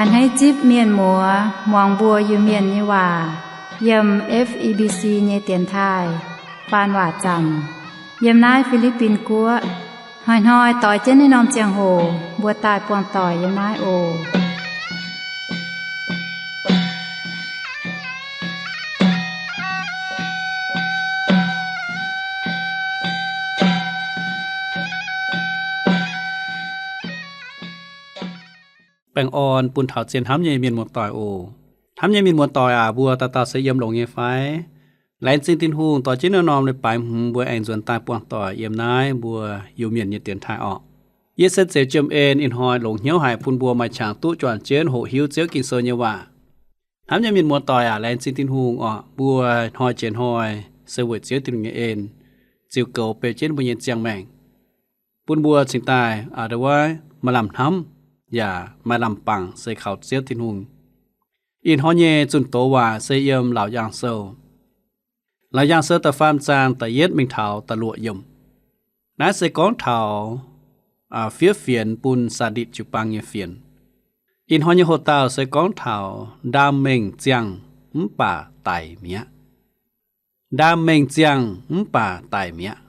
Hneiv zipv mienh muoz muangx mbuo Iu-Mienh nyei waac yiem F E B C nyei dienx taaih faan waac zaamc yiem naaiv Fi^li^bin Guoqv. Hnoi-hnoi doix jienv naaiv norm ziangh hoc mbuo daaih buangh doic yiem naaiv oc. Baengh orn bun taux zien hnamv nyei mienh muoz-doic oc. Hnamv nyei mienh muoz-doic aac, mbuo dauh dauh se yiem longx nyei fai? Laengz zingh Tin-Hungh, doix jienv naaiv norm leiz-baaix hmz mbuo aengx nzuonx daaih buangh doic yiem naaiv mbuo Iu-Mienh nyei dienx taaih orqc. Yie se Zeix Jiem En. Ih hnoi longx hnyouv haic bun mbuo maaih qangx duqv juangc jienv hoqc hiuv Ziouv Ging-Sou nyei waac. Hnamv nyei mienh muoz-doic aac, laengz zingh Tin-Hungh orqc, mbuo hnoi jiex hnoi se weic Ziouv Tin-Hungh nyei en ziux goux beu jienv mbuo nyei ziangh maengc, bun mbuo cingx daaih a'nda'wuov maaih lamh hnamv yaac maaih lamh bangc se kaux Ziouv Tin-Hungh. Ih hnoi nyei zunh doz waac se yiem Laauc Yaangh Sou. Laauc Yaangh Sou da'faam zaang da'yietv mingh taux da'luoqc yiemc. Naaiv se gorngv taux fiev fienx bun Saaditc jiu-baang nyei fienx. Ih hnoi nyei hoc-dauh se gorngv taux ndaam mengh ziangh mv baac daic mi'aqv. Ndaam mengh ziangh mv baac daic mi'aqv.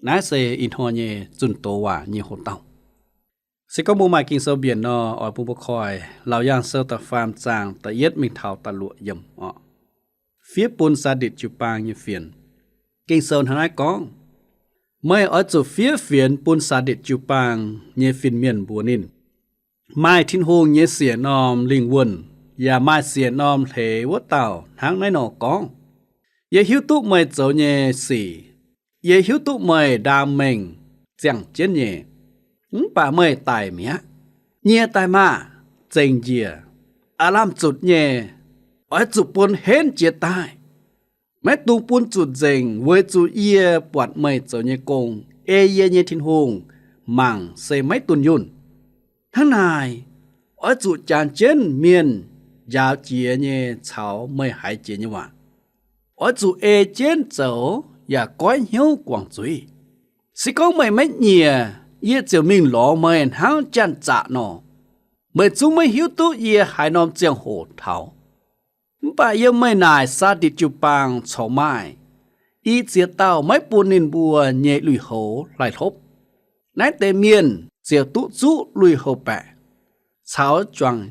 Naaiv se ih hnoi nyei zunh doz waac nyei hoc-dauh. Se gorngv mbuo maaih Ging-Sou mbienc nor, oix bun mbuo koiv Laauc Yaangh Sou da'faam zaang da'yietv mingh taux da'luoqc yiemc orqc. Fiev bun Saaditc jiu-baang nyei fienx. Ging-Sou hnangv naaiv gorngv, meih oix zuqc fiev fienx bun Saaditc jiu-baang nyei fin-mienh mbuox ninh, maaih Tin-Hungh nyei siec norm lingh wuonh yaac maaih siec norm hleix wuov dauh hnangv naaiv nor gorngv, yie hiuv duqv meih zoux nyei sic. Yie hiuv duqv meih ndaam mengh ziangh jienv nyei, mv baac meih daic mi'aqv. Nyie daaih maah! Zengc njiec, aav lamh zutc nyei, oix zuqc bun henv jiez daaih. Maiv dungx bun zutc nzengc, weic zuqc yie buatc meih zoux nyei gong, ei yie nyei Tin-Hungh mangc se maiv dunh yunh. Hnangv naaic, oix zuqc jangx jienv mienh njaaux jiex nyei caux meih haiz jiex nyei waac. Oix zuqc ei jienv zoux yaac goiv hnyouv guangc zuiz. Se gorngv meih maiv nyiec, yie ziouc mingh lorz meih hnangv janx-zaqc nor. Meih zungv maiv hiuv duqv yie haaix norm ziangh hoc taux. Mv baac yiem meih naaic Saaditc jiu-baang corc maaih i ziex dauh maiv bun ninh mbuo nyei lui-houx hlaaix hlopv. Naaiv deix mienh ziouc duqv zuqv lui-houx baeqc caux juangc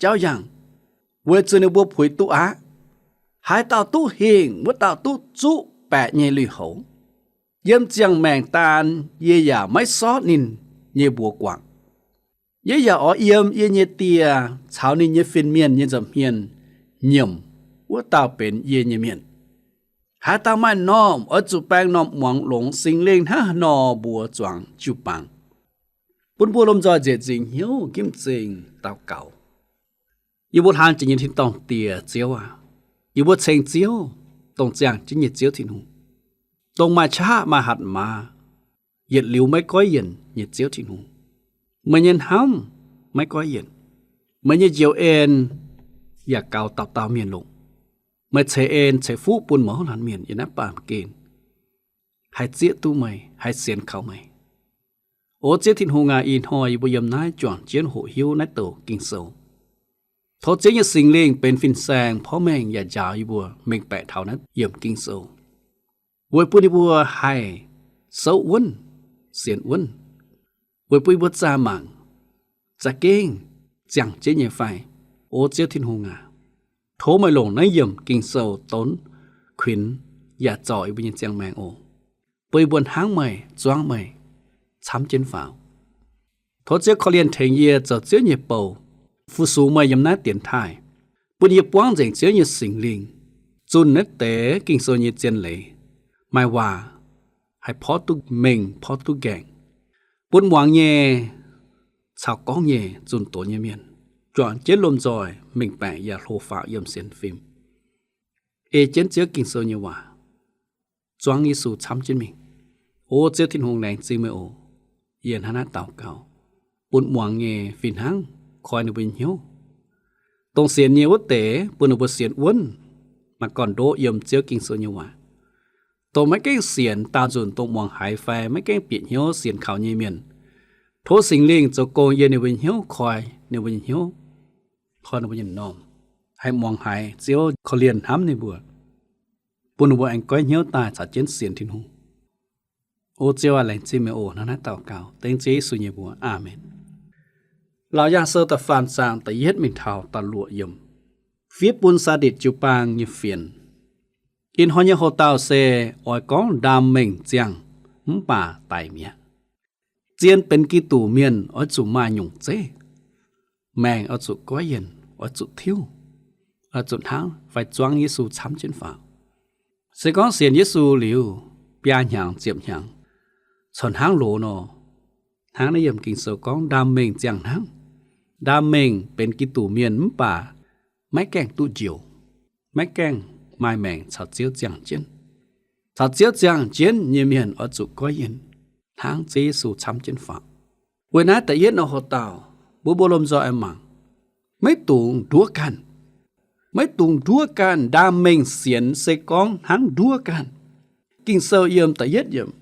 jauv yangh, weic zuqc ninh mbuo puix duqv aqv. Haaix dauh duqv hingh, wuov dauh duqv zuqv baeqc nyei lui-houx. Yiem ziangh maengc daan yie yaac maiv sortv ninh nyei mbuox guangc. Yie yaac oix yiem yie nyei die caux ninh nyei fin-mienh nyei nza'hmien nyiemc, wuov dauh benx yie nyei mienh. Haaix dauh maaih normh oix zuqc baeng normh muangx longx Singx Lingh hnangv haaix nor mbuox zuangx jiu-baang. Bun mbuo lomh nzoih nzieqc nzingc hnyouv ginv m'zing daux gaux. Yie mbuo hlang jiex nyei tin-dorngh Diex Ziouv aac, yie mbuo ceng Ziouv, dongh ziangh jienv nyei Ziouv Tin-Hungh, dongh maaih qaqv maaih hatc maaz, yietc liuz maiv goiv yienc nyei Ziouv Tin-Hungh. Meih nyei hnamv maiv goiv yienc. Meih nyei njoux en yaac gaux dauh dauh mienh longc. Meih ceix en ceix fuqv bun mouz laanh mienh yiem naaiv baamh gen haih zieqv duqv meih, haih sienx kaux meih. O Ziouv Tin-Hungh aac, ih hnoi yie mbuo yiem naaiv juangc jienv hoqc hiuv naaiv douc Ging-Sou. Tov Ziouv nyei Singx Lingh benx fin-saeng porv mengh yaac njaaux yie mbuo mengh baeqc taux naaiv yiemc Ging-Sou, weic bun yie mbuo haih souv wuonv, sienx wuonv, weic bun yie mbuo zaah mangc za'gengh ziangh jienv nyei fai. O Ziouv Tin-Hungh aac, tov meih longc naaiv yiemc Ging-Sou donv, kuinx, yaac zorc yie mbuo nyei ziangh maengc oc, bun yie mbuo hnangv meih, zuangv meih, camv jienv faaux. Tov Ziouv korv-lienh tengx yie zoux Ziouv nyei bou, fu-sux meih yiem naaiv dienx taaih, bun yie buangv nzengc Ziouv nyei Singx Lingh zunh naaiv deix Ging-Sou nyei zien leiz, maaih waac haih porv duqv mengh porv duqv nqaengc, bun muangx nyei caux gorngv nyei zunh doz nyei mienh juangc jienv lomh nzoih mengh baeqc yaac hlo faaux yiem sienx fim. Ei jienv Ziouv Ging-Sou nyei waac, zuangv Yesu camv jienv mingh. O Ziouv Tin-Hungh, laengz zingh meih oc. Yie hnangv naaiv daux gaux bun muangx nyei fih hnangv koi ninh mbuo nyei hnyouv. Dongh sienx nyei wuov deix bun ninh mbuo sienx wuonv, maaih gorn-ndoqv yiem Ziouv Ging-Sou nyei waac. Dongh maiv gaengh sienx, daauh nzunc dongh muangx haiz fai maiv gaengh bieqc hnyouv sienx kaux nyei mienh, tov Singx Lingh zoux gong yiem ninh mbuo nyei hnyouv, koi ninh mbuo nyei hnyouv. koi ninh mbuo nyei m'normh, haih muangx haiz Ziouv korv-lienh hnamv ninh mbuo, bun ninh mbuo aengx goiv hnyouv daaih caux jienv sienx Tin-Hungh. O Ziouv aac, laengz zingh meih oc. Hnangv naaiv daux gaux dengv Ziouv Yesu nyei mbuox. Aamen. Laauc Yaangh Sou da'faam zaang da'yietv mingh taux da'luoqc yiemc. Fiev bun Saaditc jiu-baang nyei fienx. Ih hnoi nyei houx-dauh se oix gorngv ndaam mengh ziangh mv baac daic mi'aqv. Zien benx Giduc mienh oix zuqc maaih nyungc zeiv. Maengc oix zuqc goiv yienh, oix zuqc tiuv, oix zuqc hnangv fai zuangv Yesu camv jienv faaux. Se gorngv sienx Yesu liuz biaa hnyangx ziepc hnyangx, corc hnangv loz nor. Hnangv naaiv yiem Ging-Sou gorngv ndaam mengh ziangh hnangv. Ndaam mengh benx Giduc mienh mv baac maiv gaengh duqv njoux, maiv gaengh maaih maengc caux Ziouv ziangh jienv. Caux Ziouv ziangh jienv nyei mienh oix zuqc goiv yienh hnangv Ziouv Yesu camv jienv faaux. Weic naaiv da'yietv norm houx-dauh, mbuo mbuo lomh nzoih oix mangc, maiv dungx nduov ganh. Maiv dungx nduov ganh. Ndaam mengh sienx se gorngv hnangv nduov ganh. Ging-Sou yiem da'yietv yiemc,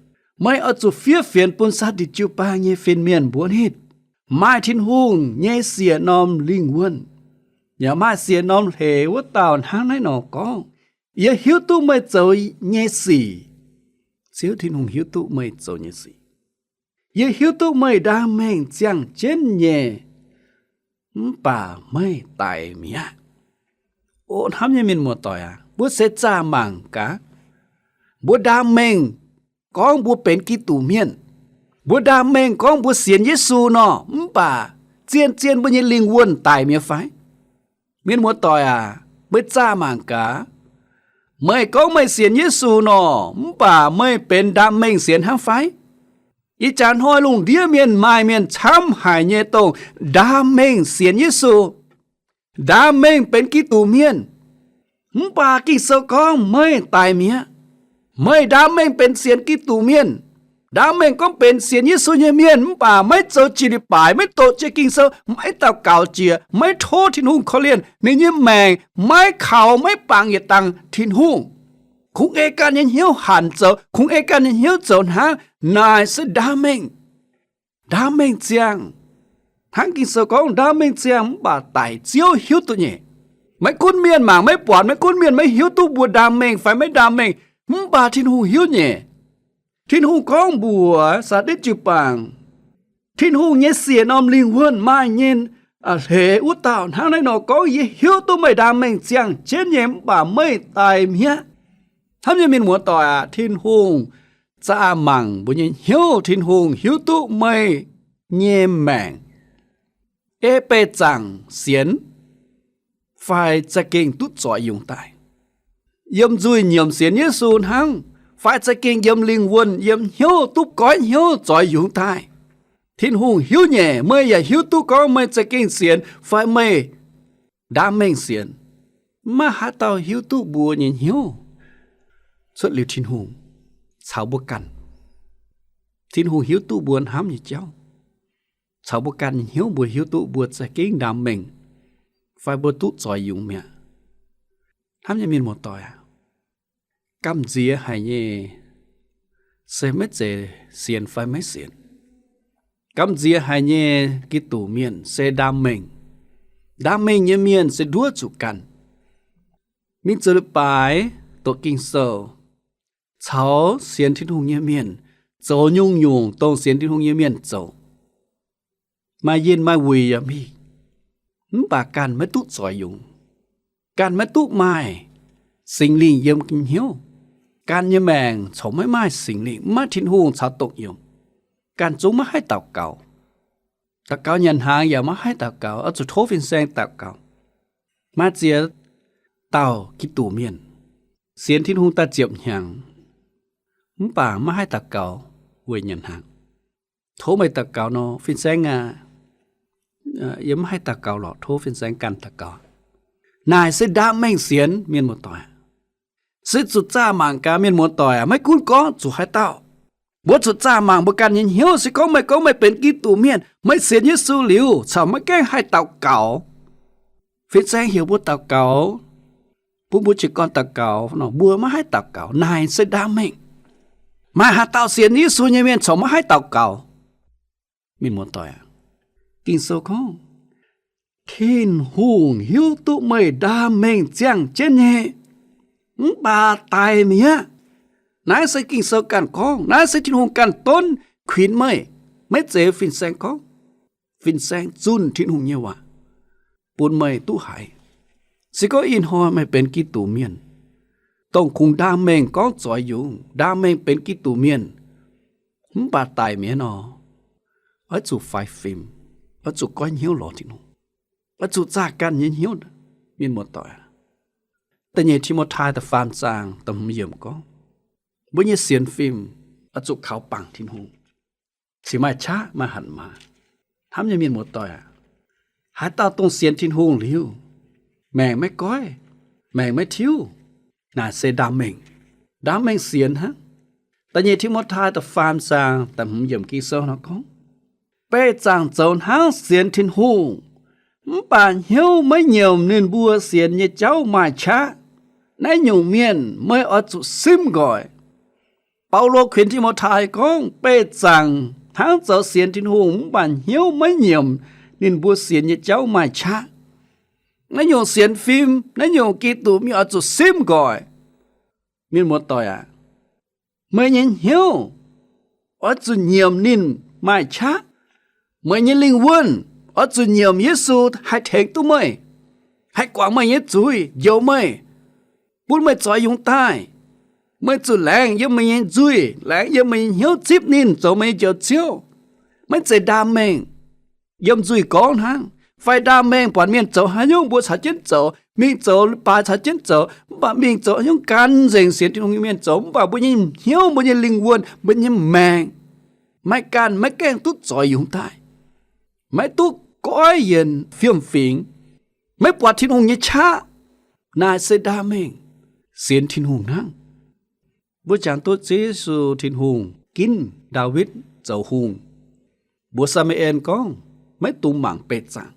meih oix zuqc fiev fienx bun Saaditc jiu-baang nyei fin-mienh mbuox ninh, maaih Tin-Hungh nyei siec norm lingh wuonh, yaac maaih siec norm hleix wuov dauh hnangv naaiv nor gorngv, yie hiuv duqv meih zoux nyei sic. Ziouv Tin-Hungh hiuv duqv meih zoux nyei sic. Yie hiuv duqv meih ndaam mengh ziangh jienv nyei, mv baac meih daic mi'aqv. O hnamv nyei mienh muoz-doic aac, mbuo se zaah mangc gaax. Mbuo ndaam mengh gorngv mbuo benx Giduc mienh. Mbuo ndaam mengh gorngv mbuo sienx Yesu nor, mv baac zien-zien mbuo nyei lingh wuonh daic mi'aqv fai? Mienh muoz-doic aac, meih zaah mangc gaax. Meih gorngv meih sienx Yesu nor, mv baac meih benx ndaam mengh sienx hnangv fai? Ih jaax hnoi lungh ndiev mienh maaih mienh camv haic nyei dongh ndaam mengh sienx Yesu, ndaam mengh benx Giduc mienh. Mv baac Ging-Sou gorngv meih daic mi'aqv. Meih ndaam mengh benx sienx Giduc mienh, ndaam mengh gorngv benx sienx Yesu nyei mienh, mv baac maiv zoux jiex leiz-baaix, maiv doqc jiex Ging-Sou, maiv daux gaux jiex, maiv tov Tin-Hungh korv-lienh ninh nyei maengc, maiv kaux maiv bangc yietc dangh Tin-Hungh. Kungx ei ganh nyei hnyouv hanc zoux, kungx ei ganh nyei hnyouv zoux hnangv. Naaic se ndaam mengh. Ndaam mengh ziangh. Hnangv Ging-Sou gorngv, ndaam mengh ziangh mv baac daic, Ziouv hiuv duqv nyei. Maiv gunv mienh mangc maiv buatc, maiv gunv mienh maiv hiuv duqv mbuo ndaam mengh fai maiv ndaam mengh, mv baac Tin-Hungh hiuv nyei. Tin-Hungh gorngv mbuox Saaditc jiu-baang, Tin-Hungh nyei siec norm lingh wuonh maaih nyei hleix wuov dauh hnangv naaiv nor gorngv, yie hiuv duqv meih ndaam mengh ziangh jienv nyei, mv baac meih daic mi'aqv. Hnamv nyei mienh muoz-doic aac, Tin-Hungh zaah mangc mbuo nyei hnyouv. Tin-Hungh hiuv duqv meih nyei maengc ei beih zaangc sienx fai za'gengh duqv zoix yungz daaih, yiem nzuih nyiemc sienx Yesu hnangv, fai za'gengh yiem lingh wuonh, yiem hnyouv duqv goiv hnyouv zoix yungz daaih. Tin-Hungh hiuv nyei. Meih yaac hiuv duqv gorngv meih za'gengh sienx fai meih ndaam mengh sienx. Maiv maaih haaix dauh hiuv duqv mbuo nyei hnyouv cuotv liuz Tin-Hungh caux mbuo ganh. Tin-Hungh hiuv duqv mbuo hnamv nyei jauv caux mbuo ganh nyei hnyouv. Mbuo hiuv duqv mbuo za'gengh ndaam mengh fai mbuo duqv zoix yungz mi'aqv. Hnamv nyei mienh muoz-doic aac, gamh nziex haic nyei se maiv zeiz sienx fai maiv sienx. Gamh nziex haic nyei Giduc mienh se ndaam mengh. Ndaam mengh nyei mienh se nduov zuqc ganh. Mingh zoux leiz-baaix, doqc Ging-Sou, caux sienx Tin-Hungh nyei mienh zoux nyungc-nyungc dongh sienx Tin-Hungh nyei mienh zoux. Maaih yinh maaih wuic yaac mingh, mv baac ganh maiv duqv zoix yungz. Ganh maiv duqv maaih Singx Lingh yiem ga'hnyouv. Ganh nyei maengc corc maiv maaih Singx Lingh, maiv maaih Tin-Hungh caux dongh yiem. Ganh zungv maiv haih daux gaux. Daux gaux nyanc hnaangx yaac maiv haih daux gaux, oix zuqc tov fin-saeng daux gaux. Maaih ziex dauh Giduc mienh sienx Tin-Hungh daaih ziepc hnyangx, mv baac maiv haih daux gaux weic nyanc hnaangx. Tov meih daux gaux nor, fin-saeng aac, yie maiv haih daux gaux lorqc, tov fin-saeng ganh daux gaux. Naaic se ndaam mengh sienx, mienh muoz-doic. Se zuqc zaah mangc gaax, mienh muoz-doic aac, maiv gunv gorngv zuqc haaix dauh. Mbuo zuqc zaah mangc mbuo ganh nyei hnyouv. Se gorngv meih gorngv meih benx Giduc mienh, meih sienx Yesu liuz, corc maiv gaengh haih daux gaux. Fin-saeng heuc mbuo daux gaux, bun mbuo jiez gorn daux gaux nor, mbuo maiv haih daux gaux. Naaic se ndaam mengh. Maaih haaix dauh sienx Yesu nyei mienh corc maiv haih daux gaux? Mienh muoz-doic aac, Ging-Sou gorngv, Tin-Hungh hiuv duqv meih ndaam mengh ziangh jienv nyei, mv baac daic mi'aqv. Naaiv se Ging-Sou ganh gorngv. Naaiv se Tin-Hungh ganh donv kuinx meih, maiv zeiz fin-saeng gorngv. Fin-saeng zunh Tin-Hungh nyei waac bun meih duqv haiz. Se gorngv ih hnoi meih benx Giduc mienh, dongh kungx ndaam mengh gorngv zoix yungz, ndaam mengh benx Giduc mienh, mv baac daic mi'aqv nor, oix zuqc faix fim, oix zuqc goiv hnyouv lorz Tin-Hungh, oix zuqc zaah ganh nyei hnyouv. Mienh muoz-doic, da'nyeic Ti^mo^tai da'faam zaang da'hmz yiemc gorngv, mbuo nyei sienx fim oix zuqc kaux bangc Tin-Hungh, cingx maaih qaqv maaih hatc maaz. Hnamv nyei mienh muoz-doic aac, haaix dauh dongh sienx Tin-Hungh liuz, maengc maiv goiv, maengc maiv tiuv, naaic se ndaam mengh. Ndaam mengh sienx hnangv. Da'nyeic Ti^mo^tai da'faam zaang da'hmz yiemc Ging-Sou nor gorngv, beih zaangc zoux hnangv sienx Tin-Hungh, mv baac hnyouv maiv nyiemc ninh mbuo sienx nyei jauv maaih qaqv. Naaiv nyungc mienh meih oix zuqc simv nqoi. Baulo kuinx Ti^mo^tai gorngv, beih zaangc hnangv zoux sienx Tin-Hungh mv baac hnyouv maiv nyiemc ninh mbuo sienx nyei jauv maaih qaqv. Naaiv nyungc sienx fim, naaiv nyungc Giduc mienh oix zuqc simv nqoi. Mienh muoz-doic aac, meih nyei hnyouv oix zuqc nyiemc ninh maaih qaqv. Meih nyei lingh wuonh oix zuqc nyiemc Yesu haih tengx duqv meih, haih guangc meih nyei zuiz, njoux meih, bun meih zoix yungz daaih. Meih zuqc laengz yiem meih nyei nzuih, laengz yiem meih nyei hnyouv zipv ninh zoux meih nyei Njoux Ziouv. Maiv zeiz ndaam mengh yiem nzuih gorngv hnangv, fai ndaam mengh buatc mienh zoux haaix nyungc mbuo caux jienv zoux, mingh zoux baaix caux jienv zoux, mv baac mingh zoux haaix nyungc gan nzengc sienx Tin-Hungh nyei mienh zoux, mv baac mbuo nyei hnyouv, mbuo nyei lingh wuonh, mbuo nyei maengc maiv ganh maiv gaengh duqv zoix yungz daaih, maiv duqv goiv yienc fiem-fingx, maiv buatc Tin-Hungh nyei qaqv. Naaic se ndaam mengh sienx Tin-Hungh hnangv. Mbuo jangx duqv Ziouv Yesu, Tin-Hungh ginv Ndaawitv zoux hungh. Mbuox Saa^mu^en gorngv, maiv dungx mangc beih zaangc,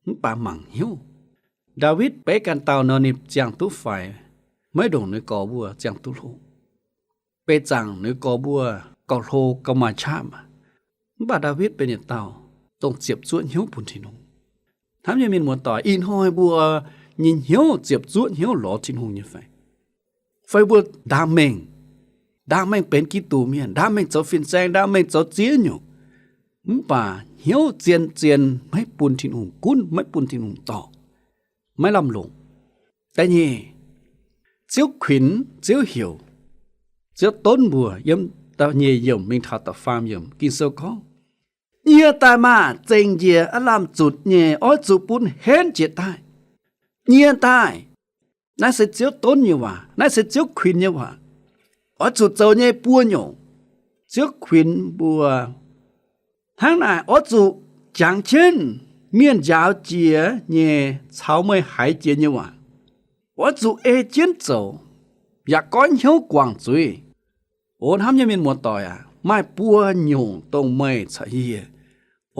mv baac mangc hnyouv. Ndaawitv beiv ganh dauh nor, ninh ziangh duqv faix, maiv ndongc ninh gorx mbuo ziangh duqv hlo. Beih zaangc ninh gorx mbuo gauh hlo gauh maaih qaqv maah. Mv baac Ndaawitv benx yietc dauh dongh ziepc zuoqv hnyouv bun Tin-Hungh. Hnamv nyei mienh muoz-doic, ih hnoi mbuo nyei hnyouv ziepc zuoqv hnyouv lorz Tin-Hungh nyei fai? Fai mbuo ndaam mengh, ndaam mengh benx Giduc mienh, ndaam mengh zoux fin-saeng, ndaam mengh zoux ziex nyungc, mv baac hnyouv zien-zien maiv bun Tin-Hungh gunv, maiv bun Tin-Hungh dorh, maiv lamh longc. Da'nyeic, Ziouv kuinx, Ziouv heuc, Ziouv donv mbuo. Yiem da'nyeic yiemc mingh taux da'faam yiemc Ging-Sou gorngv, nyie daaih maah! Zengc njiec aav lamh zutc nyei, oix zuqc bun henv jiez daaih. Nyie daaih. Naaiv se Ziouv donv nyei waac. Naaiv se Ziouv kuinx nyei waac. Oix zuqc zoux nyei buo nyungc. Ziouv kuinx mbuo hnangv naaic, oix zuqc jangx jienv mienh njaaux jiex nyei caux meih haiz jiex nyei waac. Oix zuqc ei jienv zoux, yaac goiv hnyouv guangc zuiz. O hnamv nyei mienh muoz-doic aac, maaih buo nyungc dongh meih caux yie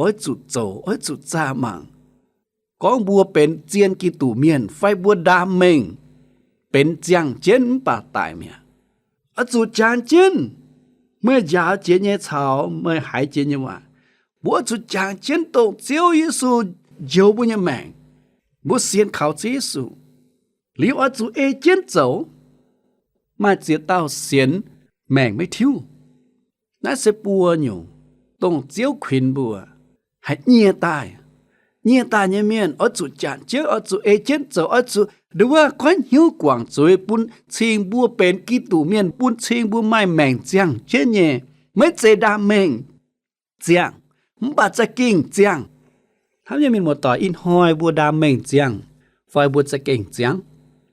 oix zuqc zoux, oix zuqc zaah mangc. Gorngv mbuo benx zien Giduc mienh fai mbuo ndaam mengh benx ziangh jienv mv baac daic mi'aqv, oix zuqc jangx jienv meih njaaux jiex nyei caux meih haiz jiex nyei waac. Mbuo oix zuqc jangx jienv dongh Ziouv Yesu njoux mbuo nyei maengc. Mbuo sienx kaux Ziouv Yesu liuz oix zuqc ei jienv zoux. Maaih ziex dauh sienx maengc maiv tiuv. Naaiv se buo nyungc dongh Ziouv kuinx mbuo haih nyie daaih. Nyie daaih nyei mienh oix zuqc jangx jienv, oix zuqc ei jienv zoux, oix zuqc nduov wuov goiv hnyouv guangc zuiz bun cing mbuo benx Giduc mienh, bun cing mbuo maaih maengc ziangh jienv nyei, maiv zeiz ndaam mengh ziangh, mv baac za'gengh ziangh. Hnamv nyei mienh muoz-doic, ih hnoi mbuo ndaam mengh ziangh fai mbuo za'gengh ziangh?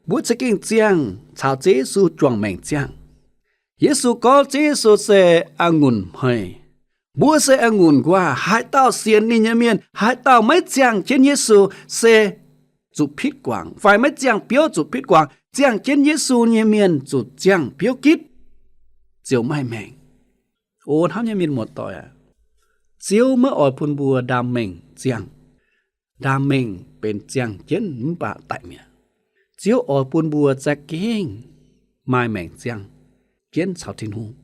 Mbuo za'gengh ziangh caux Ziouv Yesu juangc maengc ziangh. Yesu gorngv Ziouv Yesu se a'ngunc hmei. Mbuo se a'ngunc nquaah. Haaix dauh sienx ninh nyei mienh, haaix dauh maiv ziangh jienv Yesu se zuqc pitv guangc, fai maiv ziangh biouv zuqc pitv guangc. Ziangh jienv Yesu nyei mienh zuqc ziangh biouv gitv, ziouc maaih maengc. O hnamv nyei mienh muoz-doic aac, Ziouv maiv oix bun mbuo ndaam mengh ziangh. Ndaam mengh benx ziangh jienv mv baac daic mi'aqv. Ziouv oix bun mbuo za'gengh maaih maengc ziangh jienv caux Tin-Hungh.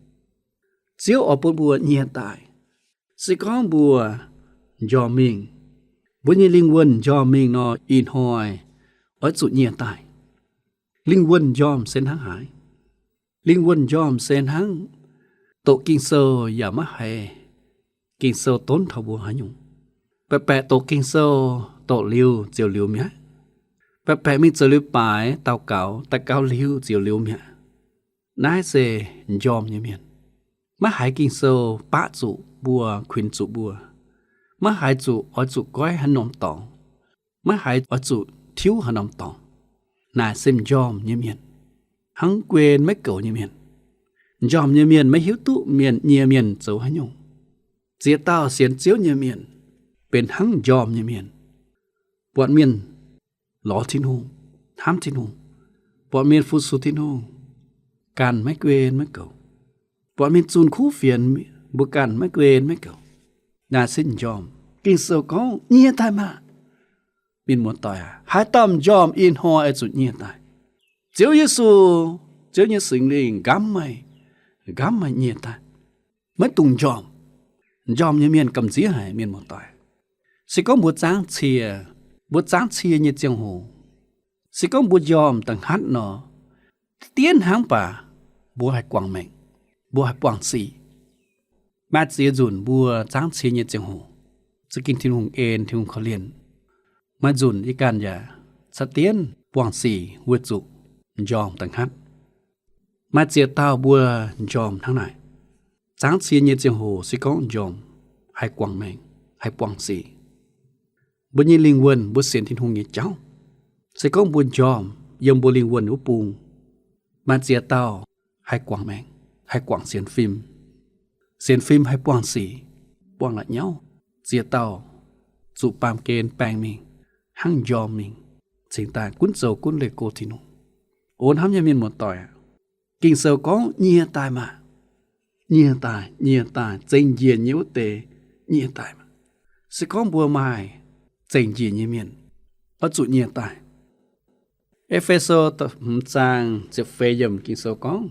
Ziouv oix bun mbuo nyie daaih. Se gorngv mbuo njormh mingh, Mbuo nyei lingh wuonh njormh mingh nor, ih hnoi oix zuqc nyieh daaih. Lingh wuonh njormh se hnangv haaix? Lingh wuonh njormh se hnangv doqc Ging-Sou yaac maiv haiz Ging-Sou donv taux mbuo haaix nyungc. Baeqc baeqc doqc Ging-Sou, doqc liuz ziouc liuz mi'aqv. Baeqc baeqc mingh zoux leiz-baaix, daux gaux, daux gaux liuz ziouc liuz mi'aqv. Naaiv se njormh nyei mienh. Maiv haiz Ging-Sou baqv zuqc mbuo, kuinx zuqc mbuo. Maiv haiz zuqc oix zuqc goiv haaix norm dorngx. Maiv haiz oix zuqc tiuv haaix norm dorngx. Naaic se njormh nyei mienh, hnangv guen maiv goux nyei mienh. Njormh nyei mienh maiv hiuv duqv mienh nyie mienh zoux haaix nyungc. Ziex dauh sienx Ziouv nyei mienh benx hnangv njormh nyei mienh. Buatc mienh lorz Tin-Hungh, hnamv Tin-Hungh. Buatc mienh fu-sux Tin-Hungh, ganh maiv guen maiv goux. Buatc mienh zunh kuv fienx, mbuo ganh maiv guen maiv goux. Naaiv se njormh. Ging-Sou gorngv, nyieh daaih maah! Mienh muoz-doic aac, haaix dauh m'njormh ih hnoi oix zuqc nyieh daaih. Ziouv Yesu, Ziouv nyei Singx Lingh nqamv meih, nqamv meih nyieh daaih. Maiv dungx njormh. Njormh nyei mienh gamh nziex haic, mienh muoz-doic. Se gorngv mbuo zangv cie, mbuo zangv cie nyei ziangh hoc, se gorngv mbuo njormh da'hngatv nor, dienv hnangv baac mbuo haih guangc maengc, mbuo haih buangh sic. Maaih ziex nzunc mbuo zangv cie nyei ziangh hoc, za'gengh Tin-Hungh en, Tin-Hungh korv-lienh. Maaih nzunc yie ganh yaac caa dienv buangh sic weic zuqc njormh da'hngatv. Maaih ziex dauh mbuo njormh hnangv naaic. Zangv cie nyei ziangh hoc se gorngv njormh, haih guangc maengc, haih buangh sic. Mbuo nyei lingh wuonh, mbuo sienx Tin-Hungh nyei jauv, se gorngv mbuo njormh yiem mbuo lingh wuonh wuov bung, maaih ziex dauh haih guangc maengc, haih guangc sienx fim. Sienx fim haih buangh sic, buangh la'nyauv. Ziex dauh zuqc baamh gen baengh mingh, hnangv njormh mingh, cingx daaih gunv zoux gunv leih go Tin-Hungh. O hnamv nyei mienh muoz-doic aac, Ging-Sou gorngv, nyieh daaih maah! Nyieh daaih, nyieh daaih, zengc njiec nyei wuov deix, nyieh daaih maah! Se gorngv mbuo maaih zengc njiec nyei mienh, oix zuqc nyieh daaih. E^fe^so hmz zaang ziepc feix yiemc Ging-Sou gorngv,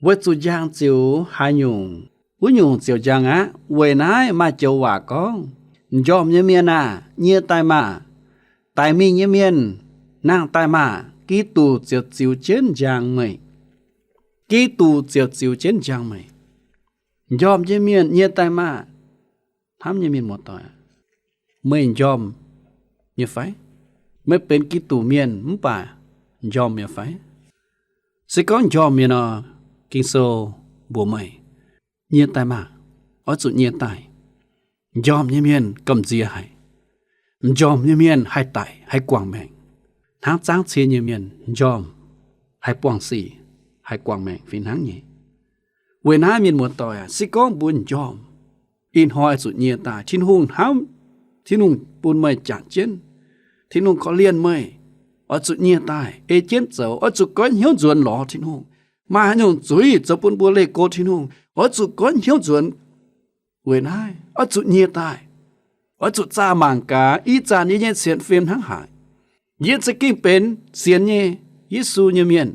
weic zuqc njang ziouc haaix nyungc, wuov nyungc ziouc njang aqv. Weic naaiv maaih joux waac gorngv, m'njormh nyei mienh aah! Nyieh daaih maah! Daic mingh nyei mienh, nangh daaih maah! Giduc ziouc ziux jienv njang meih. Giduc ziouc ziux jienv njang meih. M'njormh nyei mienh, nyieh daaih maah! Hnamv nyei mienh muoz-doic, meih njormh nyei fai? Meih benx Giduc mienh mv baac njormh nyei fai? Se gorngv njormh mienh nor, Ging-Sou mbuox meih, nyieh daaih maah! Oix zuqc nyieh daaih. M'njormh nyei mienh gamh nziex haic. M'njormh nyei mienh haih daic, haih guangc maengc, hnangv zangv cie nyei mienh njormh, haih buangh sic, haih guangc maengc fih hnangv nyei. Weic naaiv mienh muoz-doic aac, se gorngv mbuo njormh, ih hnoi oix zuqc nyieh daaih. Tin-Hungh hnamv, Tin-Hungh bun meih jangx jienv, Tin-Hungh korv-lienh meih, oix zuqc nyieh daaih, ei jienv zoux. Oix zuqc goiv hnyouv nzuonx lorz Tin-Hungh. Maaih haaix nyungc zuiz zoux bun mbuo leih go Tin-Hungh, oix zuqc goiv hnyouv nzuonx. Weic naaiv oix zuqc nyieh daaih. Oix zuqc zaah mangc gaax ih zanc yie nyei sienx fim hnangv haaix. Yie za'gengh benx sienx nyei Yesu nyei mienh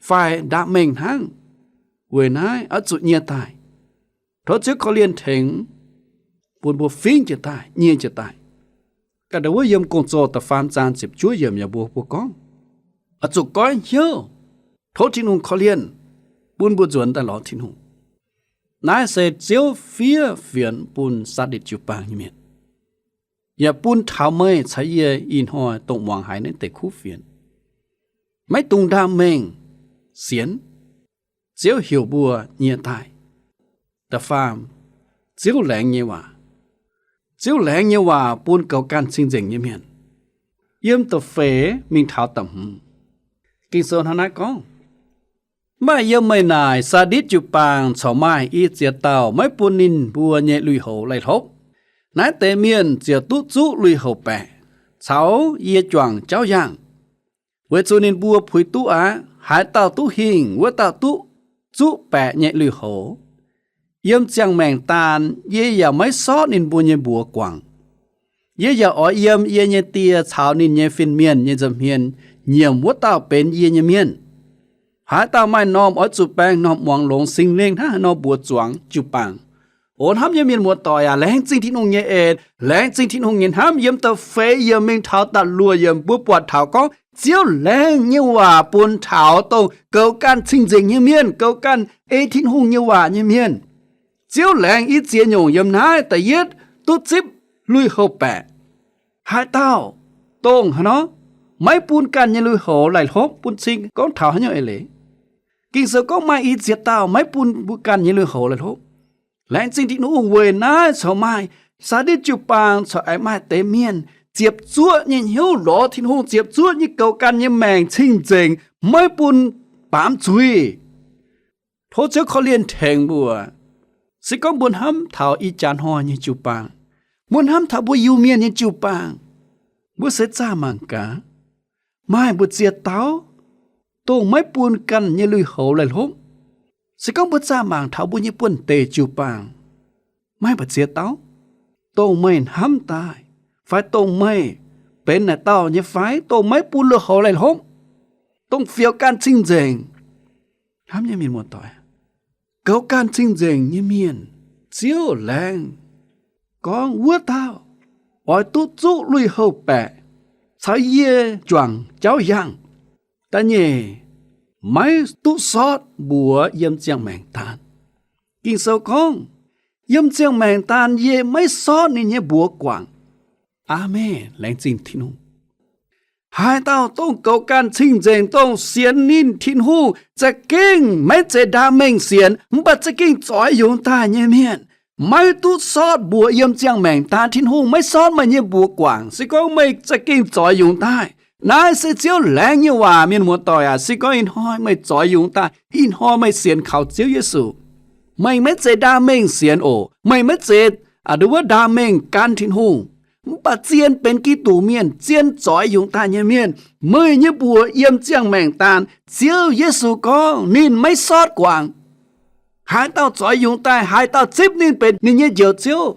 fai ndaam-mengh hnangv. Weic naaiv oix zuqc nyieh daaih. Tov Ziouv korv-lienh tengx bun mbuo fingx jiez daaih, nyieh jiez daaih. Ga'ndau wuov yiem Gong-Zoh da'faam zaang ziepc juov yiemc yaac mbuox mbuo gorngv, oix zuqc goiv hnyouv, tov Tin-Hungh korv-lienh, bun mbuo nzuonx daaih lorz Tin-Hungh. Naaiv se Ziouv fiev fienx bun Saa^nditc jiu-baang nyei mienh, yaac bun taux meih caux yie ih hnoi dongh muangx haiz naaiv deix kuv fienx. Maiv dungx ndaam-mengh sienx. Ziouv heuc mbuo nyieh daaih. Da'faam, Ziouv laengz nyei waac. Ziouv laengz nyei waac bun goux ganh cing-nzengc nyei mienh. Yiem da'feix mingh taux da'hmz, Ging-Sou hnangv naaiv gorngv, mv baac yiem meih naaic Saa^nditc jiu-baang corc maaih i ziex dauh maiv bun ninh mbuo nyei lui-houx laih hlopv. Naaiv deix mienh ziouc duqv zuqv lui-houx baeqc caux yie juangc jauv yangh, weic zuqc ninh mbuo puix duqv aqv. Haaix dauh duqv hingh, wuov dauh duqv zuqv baeqc nyei lui-houx. Yiem ziangh maengc daan yie yaac maiv sortv ninh mbuo nyei mbuox guangc. Yie yaac oix yiem yie nyei die caux ninh nyei fin-mienh nyei nza'hmien nyiemc wuov dauh benx yie nyei mienh. Haaix dauh maaih m'normh oix zuqc baeng m'normh muangx longx Singx Lingh hnangv haaix nor mbuox zuangx jiu-baang, O hnamv nyei mienh muoz-doic aac, laengz zingh Tin-Hungh nyei en, laengz zingh Tin-Hungh nyei hnamv. Yiem da'feix yiemc mingh taux da'luoqc yiemc mbuo buatc taux gorngv Ziouv laengz nyei waac bun taux dongh goux ganh cing-nzengc nyei mienh, goux ganh ei Tin-Hungh nyei waac nyei mienh. Ziouv laengz i ziex nyungc yiem naaiv. Da'yietv, duqv zipv lui-houx baeqc. Haaix dauh dongh haaix nor maiv bun ganh nyei lui-houx laih hlopv, bun cing gorngv taux haaix nyungc eix leiz? Ging-Sou gorngv maaih i ziex dauh maiv bun mbuo ganh nyei lui-houx laih hlopv. Laengz zingh Tin-Hungh weic naaiv corc maaih saa ndiev jiu-baang corc aengx maaih deix mienh ziepc zuoqv nyei hnyouv lorz Tin-Hungh, ziepc zuoqv nyei goux ganh nyei maengc cing-nzengc, maiv bun baamz zuiz. Tov Ziouv korv-lienh tengx mbuo. Se gorngv mbuo hnamv taux ih jaax hnoi nyei jiu-baang, mbuo hnamv taux mbuo Iu-Mienh nyei jiu-baang, mbuo seix zaah mangc gaax, maaih mbu'ziex dauh dongh maiv bun ganh nyei lui-houx laih hlopv. Se gorngv mbuo zaah mangc taux mbuo nyei buonv-deic jiu-baang, maaih mbu'ziex dauh dongh meih hnamv daaih, fai dongh meih benx naaic dauh nyei fai, dongh maiv bun lui-houx laih hlopv, dongh fiouc ganh cing-nzengc. Hnamv nyei mienh muoz-doic, goux ganh cing-nzengc nyei mienh, Ziouv laengz gorngv wuov dauh oix duqv zuqv lui-houx baeqc caux yie juangc jauv yangh. Da'nyeic, maiv duqv sortv mbuox yiem ziangh maengc daan. Ging-Sou gorngv, yiem ziangh maengc daan yie maiv sortv ninh nyei mbuox guangc. Aamen. Laengz zingh Tin-Hungh. Haaix dauh dongh goux ganh cing-nzengc, dongh sienx ninh Tin-Hungh, za'gengh maiv zeiz ndaam mengh sienx, mv baac za'gengh zoix yungz daaih nyei mienh, maiv duqv sortv mbuox yiem ziangh maengc daan. Tin-Hungh maiv sortv meih nyei mbuox guangc. Se gorngv meih za'gengh zoix yungz daaih, naaiv se Ziouv laengz nyei waac, mienh muoz-doic aac. Se gorngv ih hnoi meih zoix yungz daaih, ih hnoi meih sienx kaux Ziouv Yesu, meih maiv zeiz ndaam mengh sienx oc. Meih maiv zeiz, aa, nduov wuov ndaam mengh gan Tin-Hungh. Mv baac zien benx Giduc mienh, zien zoix yungz daaih nyei mienh, meih nyei mbuox yiem ziangh maengc daan, Ziouv Yesu gorngv ninh maiv sortv guangc. Haaix dauh zoix yungz daaih, haaix dauh zipv ninh benx ninh nyei Njoux Ziouv,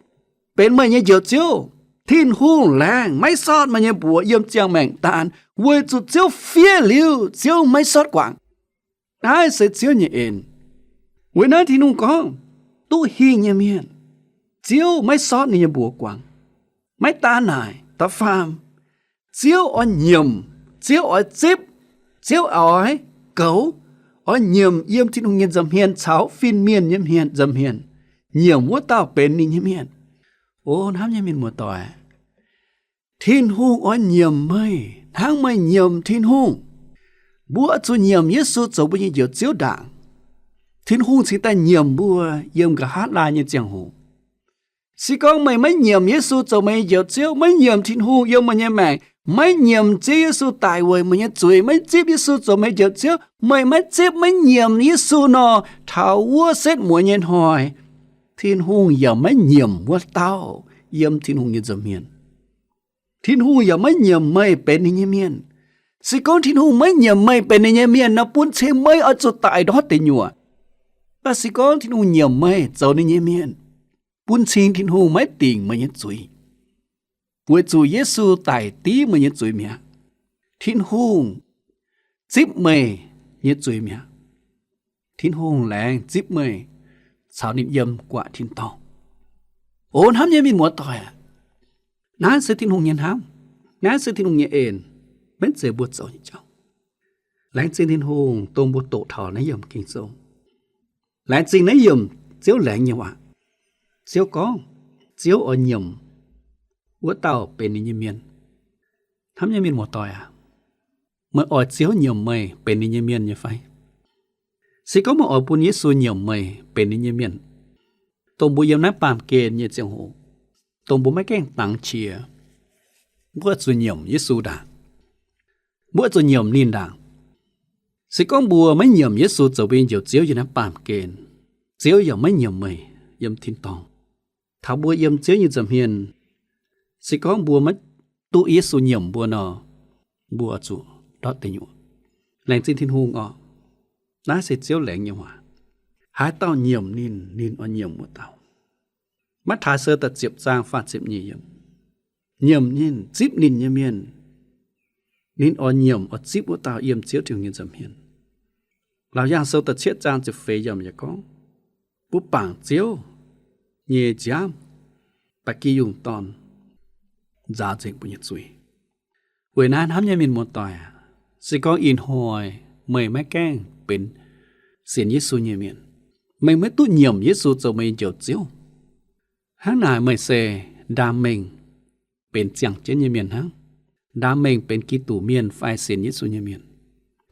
benx meih nyei Njoux Ziouv, Tin-Hungh laengz maiv sortv meih nyei mbuox yiem ziangh maengc daan, weic zuqc Ziouv fiev liuz, Ziouv maiv sortv guangc. Naaiv se Ziouv nyei en. Weic naaiv Tin-Hungh gorngv, duqv hingh nyei mienh, Ziouv maiv sortv ninh nyei mbuox guangc. Maiv daan naaic, da'faam, Ziouv oix nyiemc, Ziouv oix zipv, Ziouv oix goux, oix nyiemc yiem Tin-Hungh nyei nza'hmien caux fin-mienh nyei hmien nza'hmien, nyiemc wuov dauh benx ninh nyei mienh. O hnamv nyei mienh muoz-doic, Tin-Hungh oix nyiemc meih hnangv meih nyiemc Tin-Hungh. Mbuo oix zuqc nyiemc Yesu zoux mbuo nyei Njoux Ziouv ndaangc, Tin-Hungh cingx daaih nyiemc mbuo yiem nqa'haav laai nyei ziangh hoc. Se gorngv meih maiv nyiemc Yesu zoux meih nyei Njoux Ziouv, maiv nyiemc Tin-Hungh yiem meih nyei maengc, maiv nyiemc Ziouv Yesu daic weic meih nyei zuiz, maiv zipv Yesu zoux meih nyei Njoux Ziouv, meih maiv zipv, maiv nyiemc Yesu nor, taux wuov setv muonz nyei hnoi, Tin-Hungh yaac maiv nyiemc wuov dauh yiem Tin-Hungh nyei nza'hmien. Tin-Hungh yaac maiv nyiemc meih benx ninh nyei mienh. Se gorngv Tin-Hungh maiv nyiemc meih benx ninh nyei mienh nor, bun cing meih oix zuqc daic ndortv deic nyuoqc. Mv baac se gorngv Tin-Hungh nyiemc meih zoux ninh nyei mienh, bun cing Tin-Hungh maiv dingc meih nyei zuiz, weic zuqc Yesu daic div meih nyei zuiz mi'aqv. Tin-Hungh zipv meih nyei zuiz mi'aqv. Tin-Hungh laengz zipv meih caux ninh yiem guatc tin-dorngh. O hnamv nyei mienh muoz-doic aac, naaiv se Tin-Hungh nyei hnamv. Naaiv se Tin-Hungh nyei en, maiv zeiz mbuo zoux nyei jauv. Laengz zingh Tin-Hungh dongh mbuo doqc taux naaiv yiemc Ging-Sou. Laengz zingh naaiv yiemc Ziouv laengz nyei waac. Ziouv gorngv, Ziouv oix nyiemc wuov dauh benx ninh nyei mienh. Hnamv nyei mienh muoz-doic aac, meih oix Ziouv nyiemc meih benx ninh nyei mienh nyei fai? Se gorngv meih oix bun Yesu nyiemc meih benx ninh nyei mienh, dongh mbuo yiem naaiv baamh gen nyei ziangh hoc, dongh mbuo maiv gaengh dangx qiex, mbuo oix zuqc nyiemc Yesu ndaangc. Mbuo oix zuqc nyiemc ninh ndaangc. Se gorngv mbuo maiv nyiemc Yesu zoux mbuo nyei Njoux Ziouv yiem naaiv baamh gen, Ziouv yaac maiv nyiemc meih yiem tin-dorngh. Taux mbuo yiem Ziouv nyei nza'hmien, se gorngv mbuo maiv duqv Yesu nyiemc mbuo nor, mbuo oix zuqc ndortv deic nyuoqc. Laengz zingh Tin-Hungh oc. Naaiv se Ziouv laengz nyei waac. Haaix dauh nyiemc ninh, ninh oix nyiemc wuov dauh. Matv^taai Sou da'ziepc zaang faah ziepc nyeic yiemc. Nyiemc ninh, zipv ninh nyei mienh, ninh oix nyiemc oix zipv wuov dauh yiem Ziouv Tin-Hungh nyei nza'hmien. Laauc Yaangh Sou da'cietv zaang ziepc feix yiemc yaac gorngv, mbuo bangc Ziouv, nyei nziaamv, ba'gi yungh dorn nzaaux nzengc mbuo nyei zuiz. Weic naaiv hnamv nyei mienh muoz-doic aac, se gorngv ih hnoi meih maiv gaengh benx sienx Yesu nyei mienh, meih maiv duqv nyiemc Yesu zoux meih nyei Njoux Ziouv, hnangv naaic meih se ndaam mengh benx ziangh jienv nyei mienh hnangv, ndaam mengh benx Giduc mienh fai sienx Yesu nyei mienh.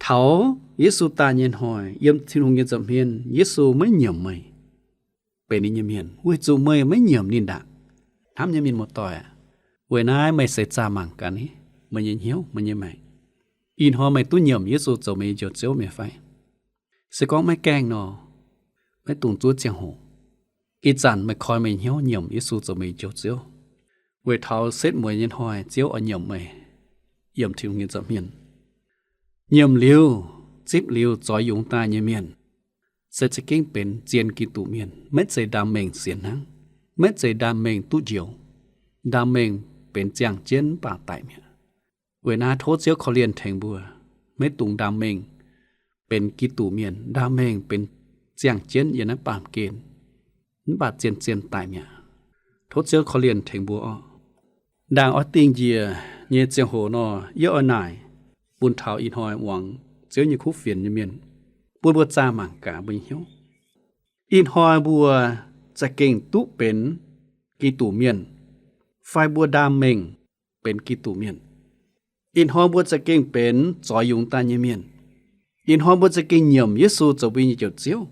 Taux Yesu daaih nyei hnoi, yiem Tin-Hungh nyei nza'hmien, Yesu maiv nyiemc meih benx ninh nyei mienh, weic zuqc meih maiv nyiemc ninh ndaangc. Hnamv nyei mienh muoz-doic aac, weic naaiv meih seix zaah mangc gaax ni, meih nyei hnyouv, meih nyei maengc. Ih hnoi meih duqv nyiemc Yesu zoux meih nyei Njoux Ziouv mi'aqv fai? Se gorngv maiv gaengh nor, maiv dungx zuov ziangh hoc. Ih zanc meih koi meih hnyouv nyiemc Yesu zoux meih nyei Njoux Ziouv, weic taux setv mueiz nyei hnoi Ziouv oix nyiemc meih yiem Tin-Hungh nyei nza'hmien. Nyiemc liuz, zipv liuz zoix yungz daaih nyei mienh se za'gengh benx zien Giduc mienh, maiv zeiz ndaam mengh sienx hnangv, maiv zeiz ndaam mengh duqv njoux, ndaam mengh benx ziangh jienv mv baac daic mi'aqv. Weic naaiv tov Ziouv korv-lienh tengx mbuo, maiv dungx ndaam mengh benx Giduc mienh, ndaam mengh benx ziangh jienv yiem naaiv baamh gen, mv baac zien-zien daic mi'aqv. Tov Ziouv korv-lienh tengx mbuo orqc. Ndaangc oix dingh njiec nyei ziangh hoc nor, yie oix naaic bun taux ih hnoi muangx Ziouv nyei kuv fienx nyei mienh, bun mbuo zaah mangc gaax mbuo nyei hnyouv. Ih hnoi mbuo za'gengh duqv benx Giduc mienh, fai mbuo ndaam mengh benx Giduc mienh? Ih hnoi mbuo za'gengh benx zoix yungz daaih nyei mienh? Ih hnoi mbuo za'gengh nyiemc Yesu zoux mbuo nyei Njoux Ziouv,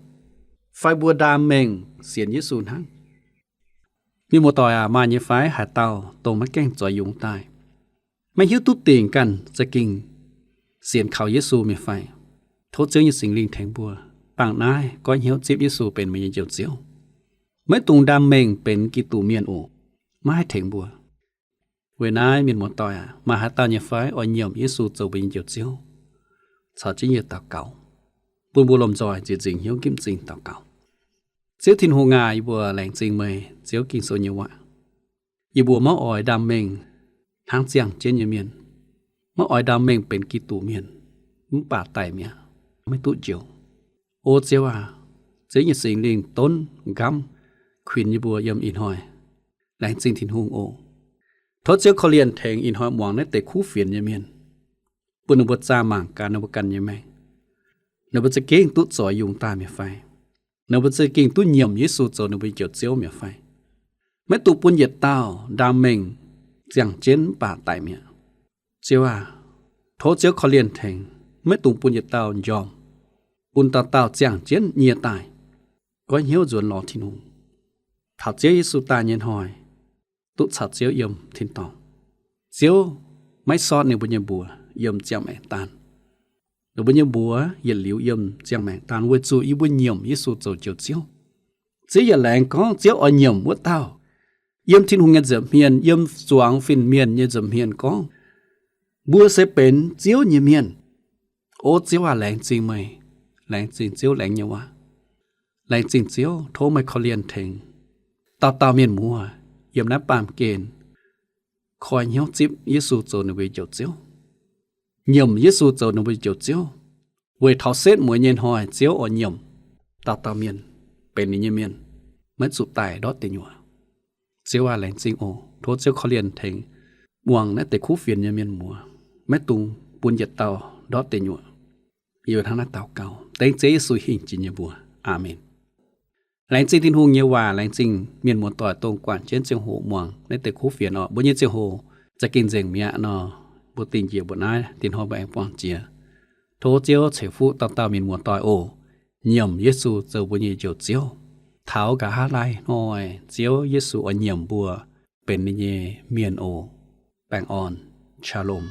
fai mbuo ndaam mengh sienx Yesu hnangv? Mienh muoz-doic aac, maaih nyei fai haaix dauh dongh maiv gaengh zoix yungz daaih, maiv hiuv duqv dingc ganh za'gengh sienx kaux Yesu mi'aqv fai? Tov Ziouv nyei Singx Lingh tengx mbuo, bangc naaiv goiv hnyouv zipv Yesu benx meih nyei Njoux Ziouv. Maiv dungx ndaam mengh benx Giduc mienh oc. Maiv haih tengx mbuo. Weic naaiv mienh muoz-doic aac, maaih haaix dauh nyei fai oix nyiemc Yesu zoux mbuo nyei Njoux Ziouv? Caux jienv yie daux gaux, bun mbuo lomh nzoih nzieqc nzingc hnyouv nqipv m'zing daux gaux. Ziouv Tin-Hungh aac, yie mbuo laengz zingh meih Ziouv Ging-Sou nyei waac. Yie mbuo maiv oix ndaam mengh hnangv ziangh jienv nyei mienh, maiv oix ndaam mengh benx Giduc mienh, mv baac daic mi'aqv, maiv duqv njoux. O Ziouv aac, Ziouv nyei Singx Lingh donv nqamv kuinx yie mbuo yiem ih hnoi. Laengz zingh Tin-Hungh oc. Tov Ziouv korv-lienh tengx ih hnoi muangx naaiv deix kuv fienx nyei mienh, bun ninh mbuo zaah mangc gaax ninh mbuo ganh nyei maengc. Ninh mbuo za'gengh duqv zoix yungz daaih mi'aqv fai? Ninh mbuo za'gengh duqv nyiemc Yesu zoux ninh mbuo nyei Njoux Ziouv mi'aqv fai? Maiv dungx bun yietc dauh ndaam mengh ziangh jienv mv baac daic mi'aqv. Ziouv aac, tov Ziouv korv-lienh tengx, maiv dungx bun yietc dauh njormh, bun dauh dauh ziangh jienv nyie daaih, goiv hnyouv nzuonx lorz Tin-Hungh, taux Ziouv Yesu daaih nyei hnoi, duqv caux Ziouv yiem tin-dorngh. Ziouv maiv sortv ninh mbuo nyei mbuox yiem ziangh maengc daan. Ninh mbuo nyei mbuox yietc liuz yiem ziangh maengc daan weic zuqc yie mbuo nyiemc Yesu zoux Njoux Ziouv. Ziouv yaac laengz gorngv Ziouv oix nyiemc wuov dauh. Yiem Tin-Hungh nyei nza'hmien, yiem zuangx fin-mienh nyei nza'hmien gorngv, mbuo se benx Ziouv nyei mienh. O Ziouv aac, laengz zingh meih, laengz zingh Ziouv laengz nyei waac. Laengz zingh Ziouv, tov meih korv-lienh tengx dauh dauh mienh muoz yiem naaiv baamh gen koi hnyouv zipv Yesu zoux ninh mbuo nyei Njoux Ziouv, nyiemc Yesu zoux ninh mbuo nyei Njoux Ziouv, weic taux setv mueiz nyei hnoi Ziouv oix nyiemc dauh dauh mienh benx ninh nyei mienh, maiv zuqc daic ndortv deic nyuoqc. Ziouv aac, laengz zingh oc. Tov Ziouv korv-lienh tengx muangx naaiv deix kuv fienx nyei mienh muoz, maiv dungx bun yietc dauh ndortv deic nyuoqc. Yie hnangv naaiv daux gaux dengv Ziouv Yesu hingh jiex nyei mbuox. Aamen. Laengz zingh Tin-Hungh nyei waac, laengz zingh mienh muoz-doic dongh guangc jienv ziangh hoc muangx naaiv deix kuv fienx oc. Mbuo nyei ziangh hoc za'gengh nzengc mi'aqv nor, mbuo dingh njiec mbuo naaiv, dinh hnoi mbuo aengx buangh jiex. Tov Ziouv ceix fuqv dauh dauh mienh muoz-doic oc. Nyiemc Yesu zoux mbuo nyei Njoux Ziouv. Taux nqa'haav laai hnoi Ziouv Yesu oix nyiemc mbuo benx ninh nyei mienh oc. Baengh orn. Shalom.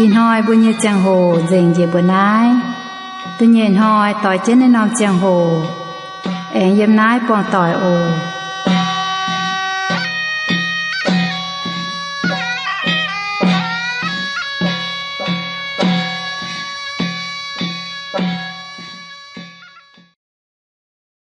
Ih hnoi mbuo nyei ziangh hoc nzengc njiec mbuo naaiv. Da'nyeic hnoi doix jienv naaiv norm ziangh hoc aengx yiem naaiv buangh doic oc.